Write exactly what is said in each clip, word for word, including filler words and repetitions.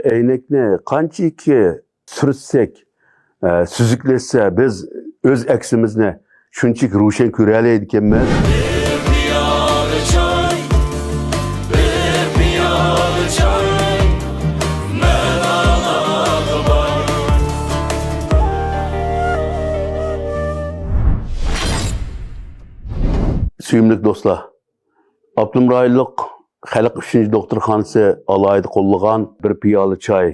ئەينەكنى قانچىكى سۈرتسەك، ئە، سۈزۈكلەتسە، بىز ئۆز ئەكسىمىزنى شۇنچىكى روشەن كۆرەلەيدىكەنمىز. بىر پىيالە چاي، بىر پىيالە چاي، مەن ئاڭلاپ باي. سۆيۈملۈك دوستلار، ئاپتونوم رايونلۇق خەلق ئۈچىنچى دوختۇرخانىسى ئالاھىدە قوللىغان بىر پىيالە چاي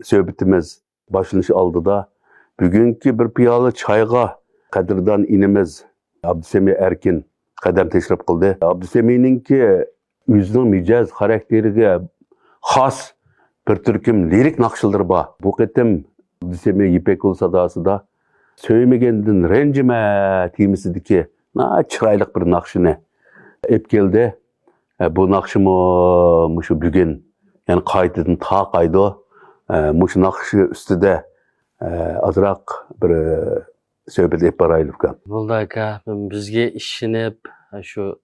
سۆھبىتىمىز باشلىنىش ئالدىدا، بۈگۈنكى بىر پىيالە چايغا قەدىردان ئىنىمىز ئابدۇسەمى ئەركىن قەدەم تەشرىپ قىلدى. ئابدۇسەمىنىڭكى ئۆزىنىڭ مىجەز خاراكتېرىگە خاس بىر تۈركۈم لىرىك ناخشىلىرى بار. بۇ قېتىم ئابدۇسەمى يىپەك يولى ساداسىدا سۆيمىگەندىن رەنجىمە تېمىسىدىكى ناھايىتى چىرايلىق بىر ناخشىنى ئېلىپ كەلدى. ئە، بۇ ناخشىمۇ مۇشۇ بۈگۈن، يەنى قايتىدىن تارقايدۇ. ئە، مۇشۇ ناخشا ئۈستىدە، ئە، ئازراق بىر، ئە، سۆھبەت ئېلىپ بارايلى، ئۇكام. بولدى ئاكا، بىزگە ئىشىنىپ، شۇ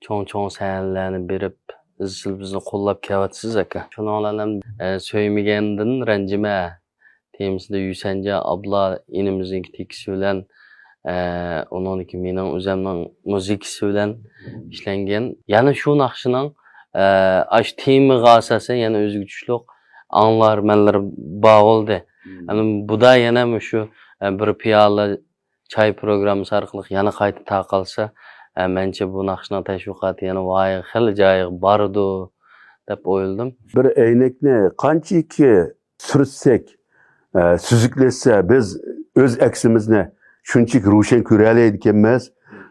چوڭ-چوڭ سەھنىلەرنى بېرىپ، ئىزچىل بىزنى قوللاپ كېلىۋاتىسىز ئاكا. شۇنىڭ بىلەن ھەم، ئە، سۆيمىگەندىن رەنجىمە تېمىسىدا يۈسەنجان ئابلا ئىنىمىزنىڭكى تېكىستى بىلەن، ئە، ئۇنىڭدىكى مېنىڭ ئۆزەمنىڭ مۇزىكىسى بىلەن ئىشلەنگەن. يەنە شۇ ناخشىنىڭ، ئە، ئاشۇ تېمىغا ئاساسەن يەنە ئۆزگىچە چۈشلۈك ئاڭلار مەنىلىرى بار بولدى. يەنى بۇدا يەنە مۇشۇ، ئە، بىر پىيالە چاي پروگراممىسى ئارقىلىق يەنە قايتا تارقالسا، ئە، مەنچە بۇ ناخشىنىڭ تەشۋىقاتى يەنە ۋايىغا خېلى جايىغا بارىدۇ دەپ ئويلىدىم. بىر ئەينەكنى قانچىكى سۈرتسەك، ئە، سۈزۈكلەتسە، بىز ئۆز ئەكسىمىزنى شۇنچىكى روشەن كۆرەلەيدىكەنمىز.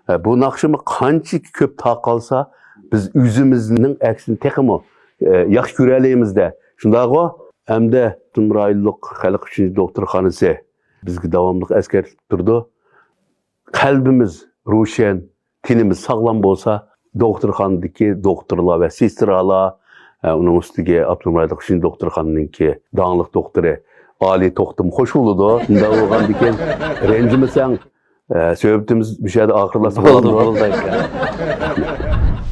ئە، بۇ ناخشىمۇ قانچىكى كۆپ تارقالسا، بىز ئۆزىمىزنىڭ ئەكسىنى تېخىمۇ، ئە، ياخشى كۆرەلەيمىز-دە. شۇنداقغۇ؟ ئەمدى ئاپتونوم رايونلۇق خەلق ئۈچۈنچى دوختۇرخانىسى بىزگە داۋاملىق ئەسكەرتىپ تۇرىدۇ. قەلبىمىز روشەن، تېنىمىز ساغلام بولسا، دوختۇرخانىدىكى دوختۇرلار ۋە سېسترالار، ئە، ئۇنىڭ ئۈستىگە ئاپتونوم رايونلۇق ئۈچىنچى دوختۇرخانىنىڭكى داڭلىق دوختۇرى ئالىي توختىمۇ خوش بولىدۇ. شۇنداق بولغاندىكىن، رەنجىمىسەڭ، ئە، سۆھبىتىمىز مۇشۇ يەردە ئاخىرلاشسا بولدى، بولامدۇ؟ بولدى ئاكا.